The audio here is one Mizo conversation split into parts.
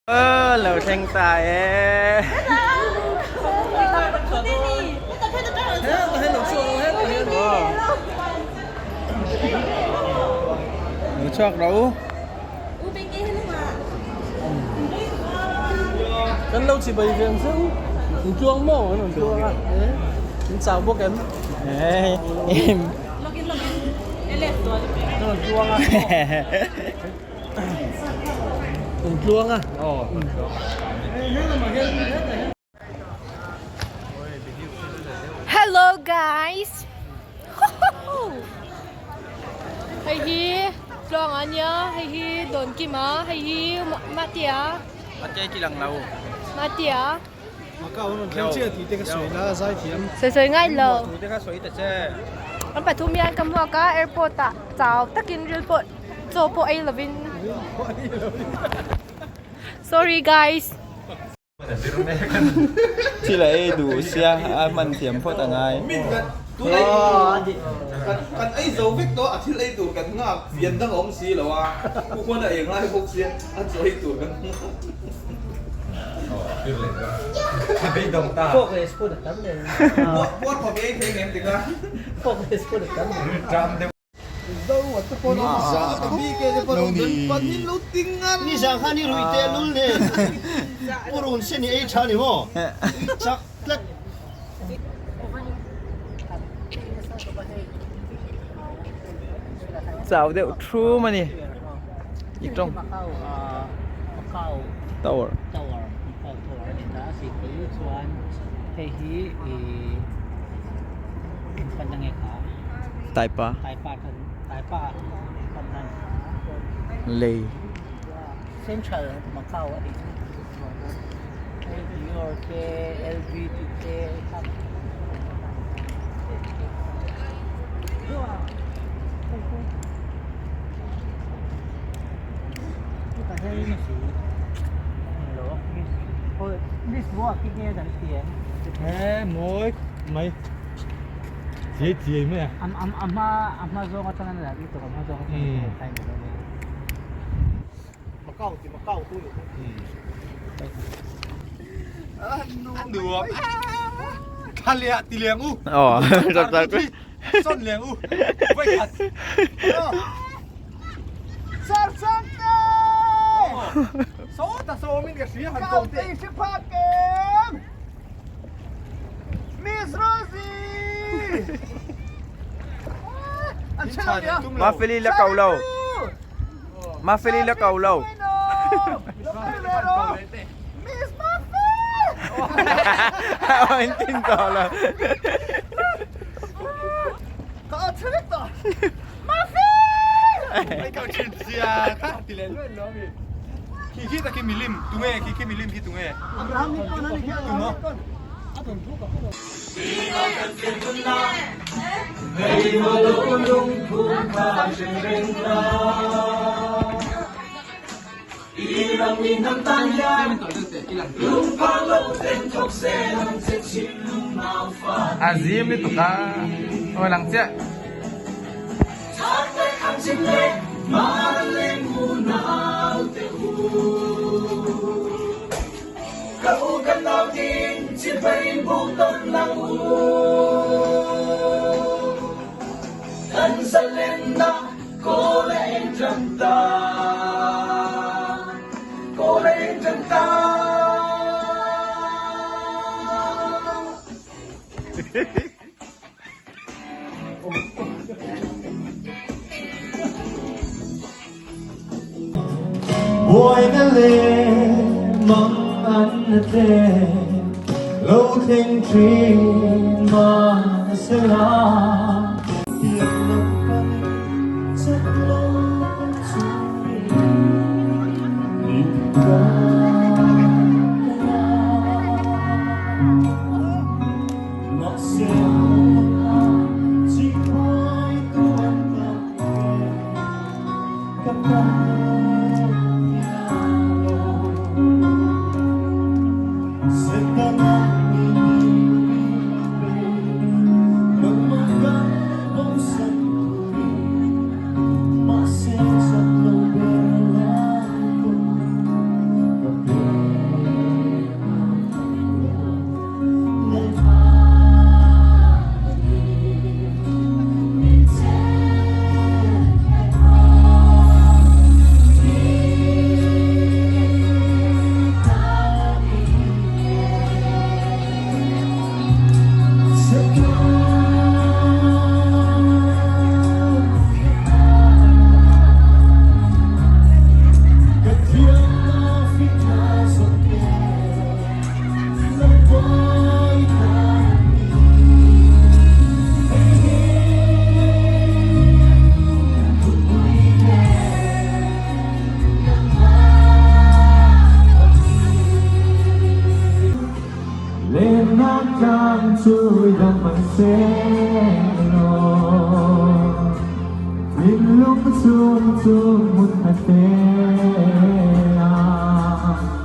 Lo thleng ta e. Lo chhuak rawh u. Kan lo chi bai ve ang che u. In tluang maw an rawn tluang a. In chau bawk em? An rawn tluang a. In tluang a. Hello guys. Hei hi tluang a nia, hei hi Dawnkima, hei hi Matia. Matia ki lang lo. Matia. Sawi sawi ngai lo. An pathum hian ka hmuak a airport ah chau takin ril pawh chaw pawh ei lovin sorry guys. Thil a ei duh sia a hman thiam phawt a ngai. Kan ei zo vek tawh a thil ei tur kan nghak fian dang a awm si lo a, pu khuan a ei ngai bawk sia a chaw ei tur kan nghak. Chau deuh thum a ni i tawng tower taipa lei Aw tak tak Mafeli la ko lo Mafeli la ko lo Anh tin tawh lo A zim lutuk a aw lang chiah. Buaina leh mang an na te lo thleng thin mahsela. chu dam mai se law Thinlung chhung chu hmun khat te ah.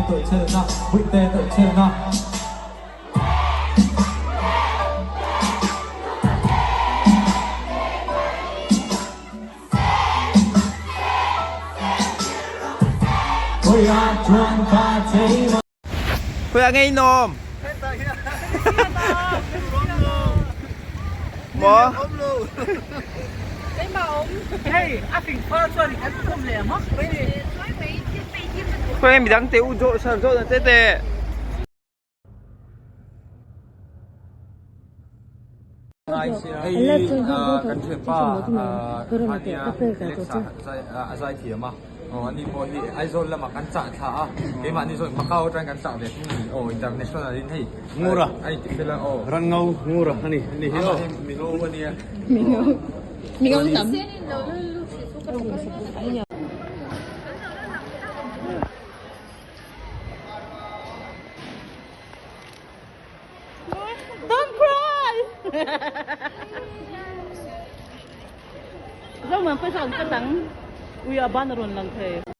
tawh chhelna Bawihte tawh chhelna. Khawiah nge in awm? Maw? Khawiah nge midang te u zawh sar zawh na te te? Hei kan thianpa Hania Alexa a zai thiam a, aw ani pawh hi Aizawl lamah kan chah thla a, keimahni zawng Macau atangin kan chah ve thung a ni aw international in hei Ngura a inti fel a aw Ran ngo Ngura a ni ani hi aw Mingo a nia. Mingo tam. Don't cry! Zo man pawisa ka dang ui a ban a rawn lang thei.